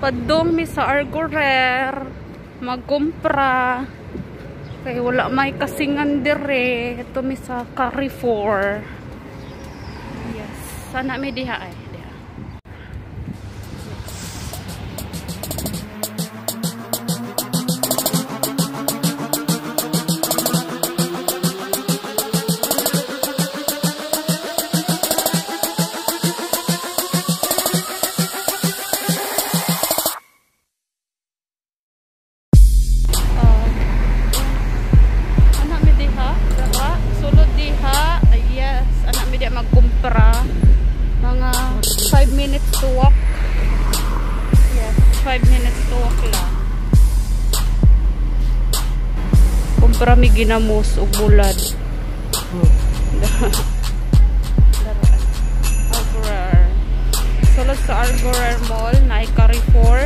Padong mi sa Argorer magkumpra kay wala may kasingan dire. Ito mi sa Carrefour. Yes, sana mi diha ay diha. Anak mi diha, dara, sulod diha. Ay, yes, anak mi diha magkumpra. Mga 5 minutes to walk. Yes, 5 minutes to walk lang. Kumpra mi ginamos ug bulad. Dara. Argorer. Sulod sa Argorer Mall, na Carrefour.